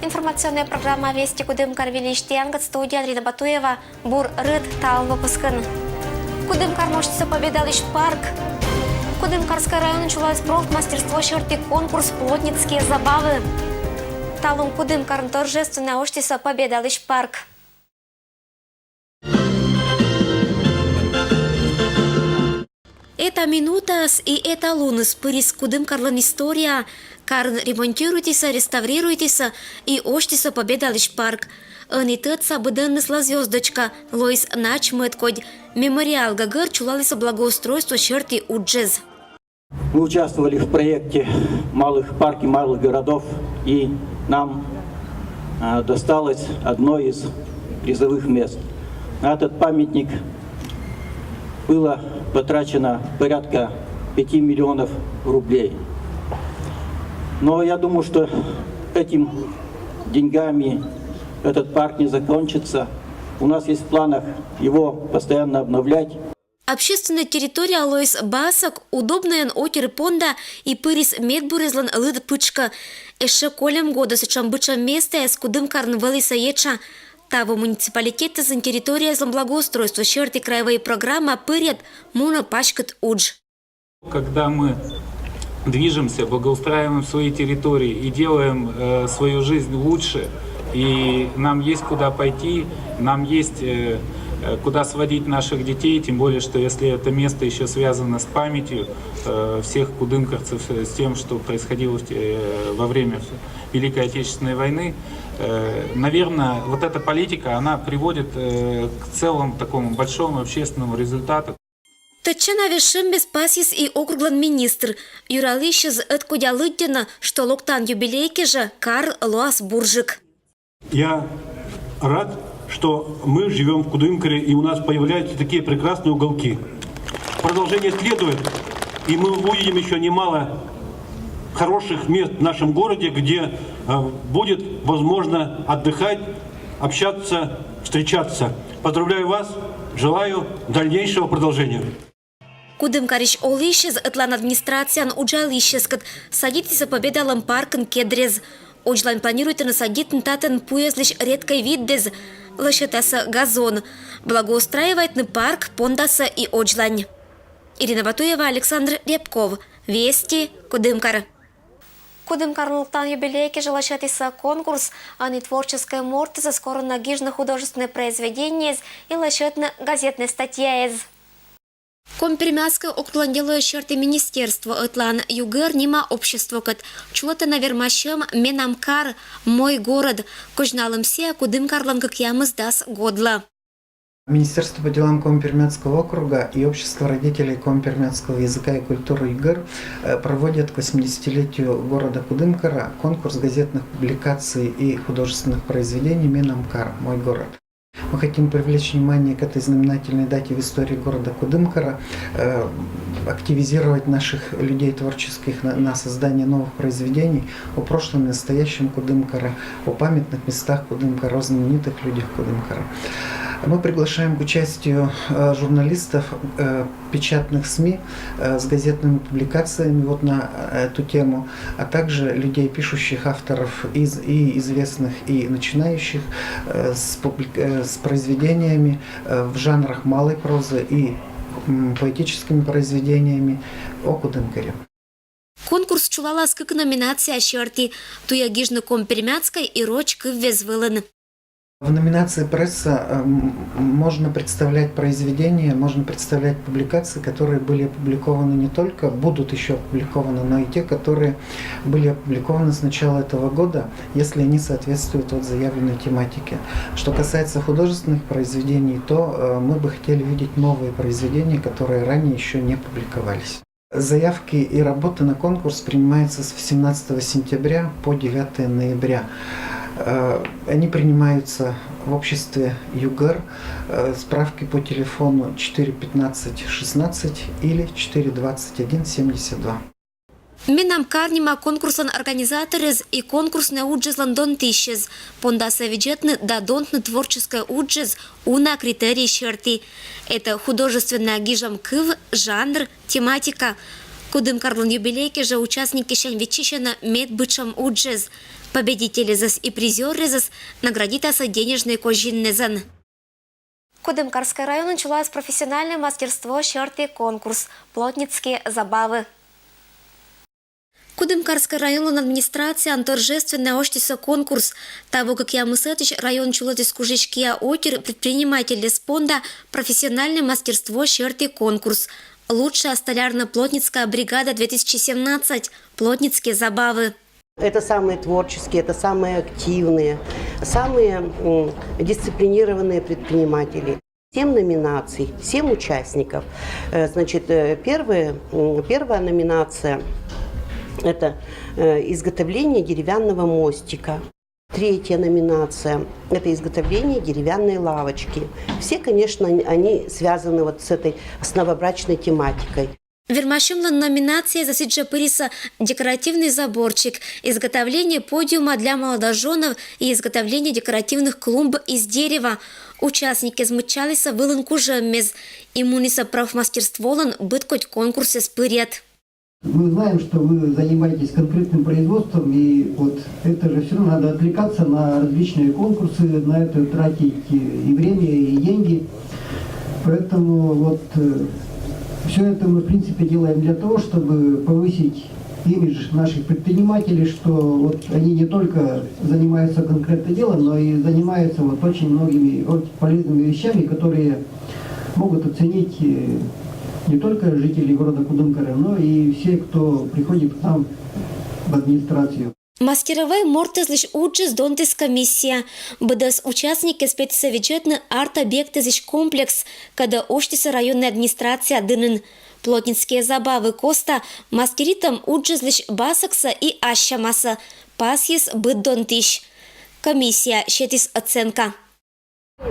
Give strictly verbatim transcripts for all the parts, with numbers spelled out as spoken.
Информационная программа «Вести Кудымкар» выльысь тіянкӧд, студияын Рина Батуева. Бур рыт талун выпускын. Кудымкарын ӧшӧдісӧ Победалысь парк. Кудымкарскӧй районын чулаліс профмастерство сьӧрті конкурс «Плотницкие забавы». Талун Кудымкарын торжественно ӧшӧдісӧ Победалысь парк. Эта минутаас и эта луныс пырис Кудымкарлӧн историяӧ. Карын ремонтируйтісӧ, реставрируйтісӧ и ӧшӧдісӧ Победалысь парк. Ӧні тӧдса быдӧнлысь звёздочка, лоис нач мӧд кодь. Мемориал гӧгӧр чулалісӧ благоустройство сьӧрті уджӧс. Мы участвовали в проекте «Малых парки малых городов», и нам, а, досталось одно из призовых мест. На этот памятник было потрачено порядка пяти миллионов рублей. Но я думаю, что этим деньгами этот парк не закончится. У нас есть в планах его постоянно обновлять. Общественнӧй территория лоис басӧк, удобнӧйӧн отир понда и пырис медбурӧзлӧн лыд пытшкӧ. Ещӧ кольӧм годӧ сэтшӧм бытшӧм местаяс Кудымкарын вӧліны этша. Таво муниципалитетъясын территорияяслӧн благоустройство сьӧрті краевӧй программа пырйӧд мунӧ паськыд удж. Когда мы движемся, благоустраиваем свои территории и делаем, э, свою жизнь лучше, и нам есть куда пойти, нам есть, э, э, куда сводить наших детей, тем более, что если это место ещё связано с памятью, э, всех кудымкарцев, э, с тем, что происходило в те-, э, во время Великой Отечественной войны, э, наверное, вот эта политика, она приводит, э, к целому такому большому общественному результату. Тӧдчана вежсьӧмбӧс пасйис и округлӧн министр. Юралысьыс ӧткодя лыддьӧны, что локтан юбилей кежӧ кар лоас бурджык. Я рад, что мы живём в Кудымкаре, и у нас появляются такие прекрасные уголки. Продолжение следует, и мы увидим ещё немало хороших мест в нашем городе, где, э, будет возможно отдыхать, общаться, встречаться. Поздравляю вас, желаю дальнейшего продолжения. Кудымкарысь олысьяс ӧтлаын администрацияын уджалысьяскӧд садитісӧ Победалӧн паркын кедрӧс. Удж вылын планируйтӧны садитны татӧн пуяслысь редкӧй виддӧс, лӧсьӧдасӧ газон. Благоустраивайтны парк пондасӧ и удж вылын. Ирина Батуева, Александр Рябков, «Вести», Кудымкар. Кудымкарын локтан юбилей кежӧ лӧсьӧдісны конкурс, ӧні творческӧй мортыс корӧны гижны художественнӧй произведениеяс и лӧсьӧдны газетнӧй статьяяс. Коми-Пермяцкӧй округлӧн делояс сьӧрті министерство ӧтлаын «Югӧр» нима обществокӧд чулӧтӧны вермасьӧм «Менам кар, мой город». Козьналӧм сійӧ Кудымкарлӧн кӧкъямысдас годлы. Министерство по делам Коми-Пермяцкого округа и Общество родителей коми-пермяцкого языка и культуры «Югӧр», э, проводят к восьмидесятилетию города Кудымкара конкурс газетных публикаций и художественных произведений «Менам кар, мой город». Мы хотим привлечь внимание к этой знаменательной дате в истории города Кудымкара, э, активизировать наших людей творческих на, на создание новых произведений о прошлом и настоящем Кудымкара, о памятных местах Кудымкара, о знаменитых людях Кудымкара. Мы приглашаем к участию, э, журналистов, э, печатных СМИ, э, с газетными публикациями вот на, э, эту тему, а также людей, пишущих, авторов из, и известных, и начинающих, э, с публи-, э, с произведениями, э, в жанрах малой прозы и, м, поэтическими произведениями о Кудымкаре. Конкурс чулалас кык номинация сьӧрті. Туйӧ гижны коми-пермяцкӧй и роч кывъяс вылын. В номинации «Пресса», эм, можно представлять произведения, можно представлять публикации, которые были опубликованы не только, будут ещё опубликованы, но и те, которые были опубликованы с начала этого года, если они соответствуют вот заявленной тематике. Что касается художественных произведений, то, э, мы бы хотели видеть новые произведения, которые ранее ещё не публиковались. Заявки и работы на конкурс принимаются с восемнадцатого сентября по девятое ноября. Э, они принимаются в обществе «Югӧр». Э, справки по телефону четыре пятнадцать шестнадцать или четыре двадцать один семьдесят два. «Менам кар» нима конкурслӧн организаторъяс и конкурснӧй уджъяслӧн донтысьяс. Пондасӧ видзӧдны да донтны творческӧй уджъяс уна критерий сьӧрті. Это художественнӧя гижӧм кыв, жанр, тематика. Кудымкарлӧн юбилей кежӧ участникъясӧн виччысьӧны медбыдсяма уджӧс. Победительӧсӧс и призёръясӧс наградитасны денежнӧй козиннас. Кудымкарскӧй районын чулас профессиональнӧй мастерство сьӧрті конкурс «Плотницкие забавы». Кудымкарскӧй районлӧн администрацияын торжественнӧя осьтісны конкурс. Таво кӧкъямысӧдысь район чулӧдіс кужысь киа отир предпринимательяс понда профессиональнӧй мастерство сьӧрті конкурс. «Лучшая столярно-плотницкая бригада две тысячи семнадцать. Плотницкие забавы». Это самые творческие, это самые активные, самые дисциплинированные предприниматели. Семь номинаций, семь участников. Э, значит, э, первые, первая номинация — это э, изготовление деревянного мостика. Третья номинация — это изготовление деревянной лавочки. Все, конечно, они связаны вот с этой, с новобрачной тематикой. Вермасьӧмлӧн номинацияяс сідзжӧ пырисны декоративный заборчик, изготовление подиума для молодожёнов и изготовление декоративных клумб из дерева. Участникъяс мыччалісны вылын кужӧммес и мунісны профмастерстволӧн быдкодь конкурсъяс пыръяд. Мы знаем, что вы занимаетесь конкретным производством, и вот это же всё равно надо отвлекаться на различные конкурсы, на это тратить и время, и деньги. Поэтому вот все это мы, в принципе, делаем для того, чтобы повысить имидж наших предпринимателей, что вот они не только занимаются конкретным делом, но и занимаются вот очень многими вот полезными вещами, которые могут оценить не только жители города Кудымкары, но и все, кто приходит к нам в администрацию. Мастеровӧй мортыслысь уджыс донтіс комиссия. Быдӧс участникъяс петісны видзӧдны арт-объектъяслысь комплекс, кодӧс осьтіс районнӧй администрация дінын. «Плотницкие забавы» коста мастеритӧм уджыслысь басӧксӧ и ассьямасӧ пасйис быд донтысь. Комиссия сетіс оценка.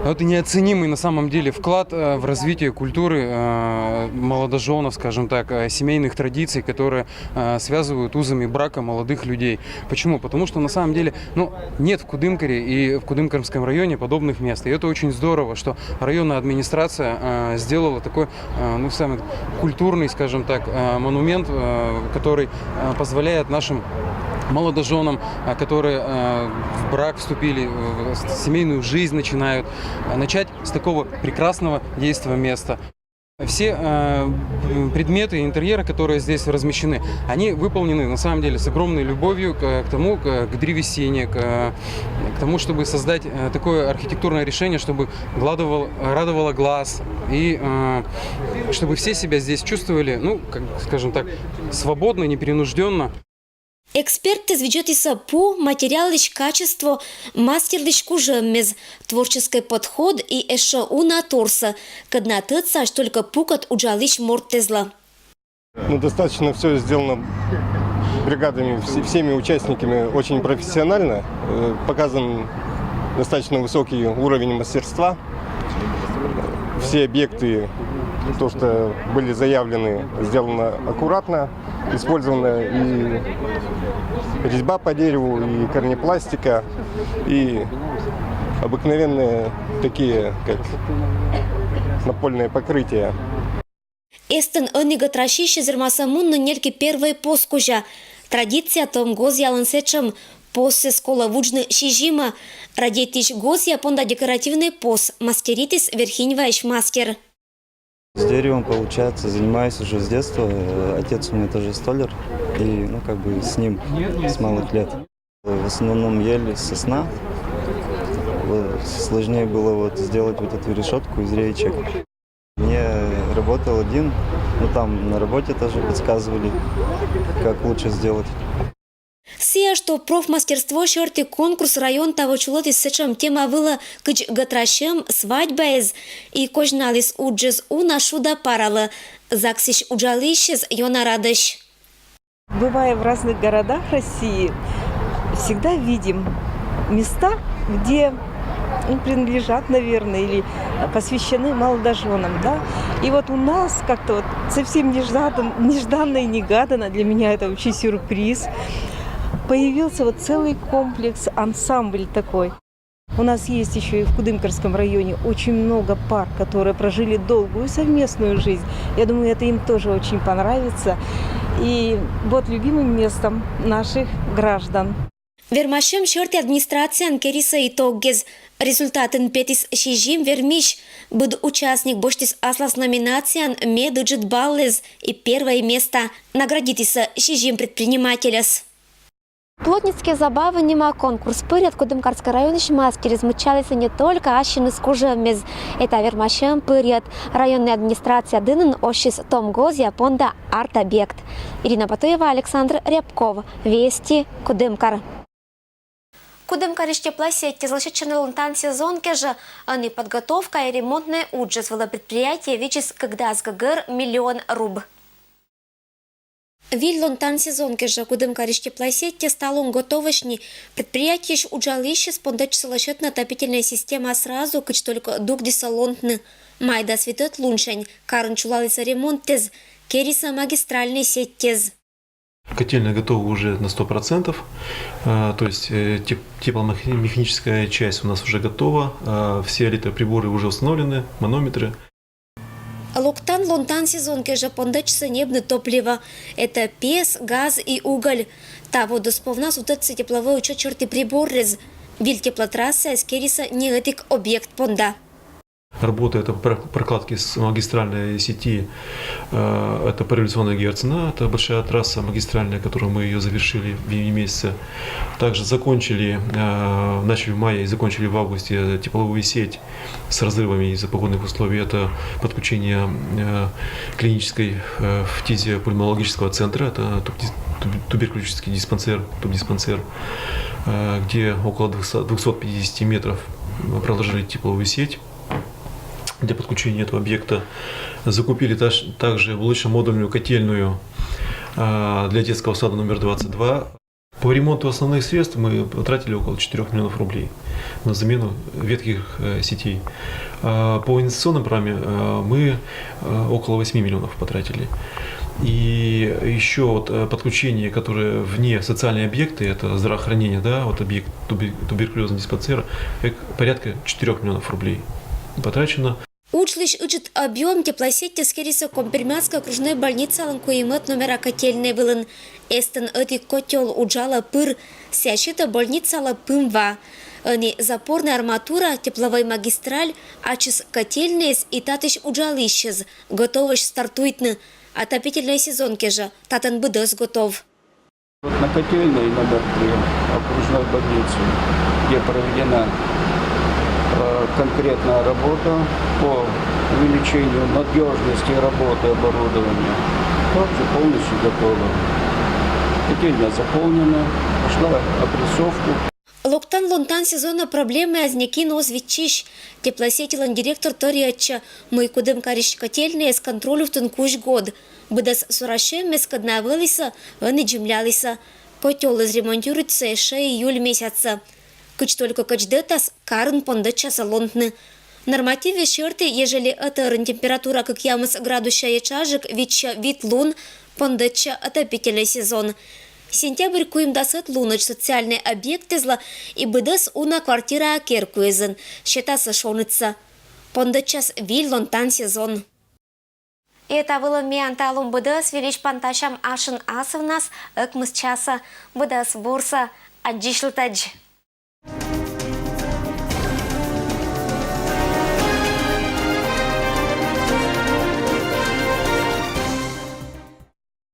Это неоценимый на самом деле вклад э, в развитие культуры э, молодоженов, скажем так, э, семейных традиций, которые связывают узами брака молодых людей. Почему? Потому что на самом деле ну, нет в Кудымкаре и в Кудымкарском районе подобных мест. И это очень здорово, что районная администрация сделала такой ну, самый культурный, скажем так, монумент, который позволяет нашим молодоженам, которые в брак вступили, в семейную жизнь начинают, начать с такого прекрасного действия места. Все э, предметы интерьера, которые здесь размещены, они выполнены на самом деле с огромной любовью к, к тому, к, к древесине, к, к тому, чтобы создать э, такое архитектурное решение, чтобы гладовал, радовало глаз и э, чтобы все себя здесь чувствовали, ну, как, скажем так, свободно, непринужденно. Экспертъяс видзӧдісны пу, материаллысь качество, мастерлысь кужӧммес, творческӧй подход и эшшӧ уна торсӧ, кодӧс на тӧдсаӧсь только пукӧд уджалысь морттэзлы. Ну, достаточно все сделано бригадами, всеми участниками очень профессионально. Э, показан достаточно высокий уровень мастерства. Все объекты, то, что были заявлены, сделано аккуратно. Использована и резьба по дереву, и корнепластика, и обыкновенные такие, как напольное покрытие. Эстын ӧні гӧтрасьысьяс вермасны мунны нелькыд первой пос кузя. Традициятӧм гозъялӧн сэтшӧм посъяс колӧ вуджны сизимӧ. Радейтысь гозъя понда декоративнӧй пос мастеритіс верхиньваысь мастер. С деревом, получается, занимаюсь уже с детства. Отец у меня тоже столяр. И, ну, как бы с ним с малых лет. В основном ели сосна. Сложнее было вот сделать вот эту решетку из рейчек. Не работал один, но там на работе тоже подсказывали, как лучше сделать. Сійӧ, што профмастерство сьӧрті конкурс район таво чулӧдіс сэтшӧм тема вылӧ, кыдз гӧтрасьӧм, свадьбаыс, и козьналіс уджыс уна шуда паралӧ. ЗАГС-ысь уджалысьяс ёна радӧсь. Бывая в разных городах России, всегда видим места, где ну, принадлежат, наверное, или посвящены молодоженам, да. И вот у нас как-то вот совсем нежданно, нежданно и негаданно, для меня это вообще сюрприз, появился вот целый комплекс, ансамбль такой. У нас есть еще и в Кудымкарском районе очень много пар, которые прожили долгую совместную жизнь. Я думаю, это им тоже очень понравится. и вот любимым местом наших граждан. Вермасьӧм сьӧрті администрацияын керисӧ итоггез. Результатын петіс сизим вермысь. Быд участник босьтіс аслас номинацияын медыджыд баллэз и первой место. Наградитісӧ сизим предпринимательӧс. «Плотницкие забавы» нима конкурс пырйӧд Кудымкарскӧй районысь мастерыс мыччалісӧ не только ассьыныс кужӧммес, эта вермасьӧм пырйӧд. Районнӧй администрация дінын оссис том гозъя понда арт-объект. Ирина Батуева, Александр Рябков, «Вести», Кудымкар. Кудымкарысь теплосетьтӧ лӧсьӧдчӧны лонтан сезон кежӧ. Ӧні подготовка и ремонтнӧй уджыс вылӧ предприятие видзис кыкдас гӧгӧр миллион руб. Виль лонтан сезон кежӧ Кудымкарысь теплосетьтӧ талун готовӧсь ни. Предприятиысь уджалысьыс пондӧдчисӧ лӧсьӧдны отопительнӧй система сразу, кыдз только дугдісӧ лонтны. Май дас витӧд лунсянь карын чулалісӧ ремонттэз, керисӧ магистральнӧй сетьтэз. Котельная готова уже на сто процентов. А, то есть э, теп- тепломеханическая часть у нас уже готова. А, все электроприборы уже установлены, манометры. Локтан лонтан сезон кежӧ пондӧдчисӧ ньӧбны топливо. Это пес, газ и уголь. Таво дас повнас вуттӧдсӧ тепловой учёт сьӧрті приборрез. Виль теплотрассаыс керисӧ ни ӧтик объект понда. Работа — это про- прокладки с магистральной сети. Э, это по революционной Герцена, это большая трасса магистральная, которую мы ее завершили в июне месяце. Также закончили, э, начали в мае и закончили в августе тепловую сеть с разрывами из-за погодных условий. Это подключение э, клинической э, фтизиопульмонологического центра, это туб- туб- туберкулезический диспансер, тубдиспансер, э, где около двухсот, двухсот пятидесяти метров проложили тепловую сеть для подключения этого объекта. Закупили таж- также булочно-модульную котельную э, для детского сада номер двадцать два. По ремонту основных средств мы потратили около четырёх миллионов рублей на замену ветхих э, сетей. А по инвестиционной программе э, мы э, около восьми миллионов потратили. И еще вот э, подключение, которое вне социальные объекты, это здравоохранение, да, вот объект тубер- туберкулезный диспансер, э, порядка четырёх миллионов рублей потрачено. Уджлысь ыджыд объём теплосетьтӧ керисӧ Коми-Пермяцкӧй окружнӧй больницалӧн куимӧд номера котельнӧй вылын. Эстӧн ӧтик котёл уджалӧ пыр, сійӧ сетӧ больницалы пым ва. Ӧні запорнӧй арматура, тепловой магистраль, ачыс котельнӧйыс и татысь уджалысьӧс готовӧсь стартуйтны. Отопительнӧй сезон кежӧ татӧн быдӧс готов. Вот на котельной номер три окружной больницы, где проведена э, конкретная работа по увеличению надежности работы оборудования, также полностью готова. Котельная заполнена, пошла опрессовка. Локтан лонтан сезонӧ проблемаяс некин оз виччысь. Теплосетьлӧн директор торъя ӧтчӧ, мый Кудымкарысь котельнӧйыс контролювтӧм кузь год. Быдӧс сурасьӧммес, кӧдна вӧлісӧ, ӧні дземлялісӧ. Котёлыс ремонтируйтчӧ ещӧ июль месяцӧ. Кыдз только кӧдздӧтас, карын пондӧдчасӧ лонтны. Нормативъяс сьӧрті, ежели ӧтарӧн температура кӧкъямыс градуссянь этшаджык виччысьӧ вит лун, пондӧдчӧ отопительнӧй сезон. Сентябрь куимдасӧд лунӧдз социальнӧй объектэзлы и быдӧс уна квартираӧ керкуэзын сетасӧ шоныдсӧ. Пондӧдчас виль лонтан сезон. И та вылын миян талун быдӧс. Вильысь пантасям ашын асывнас ӧкмыс часӧ. Быдӧс бурсӧ, аддзысьлытӧдз.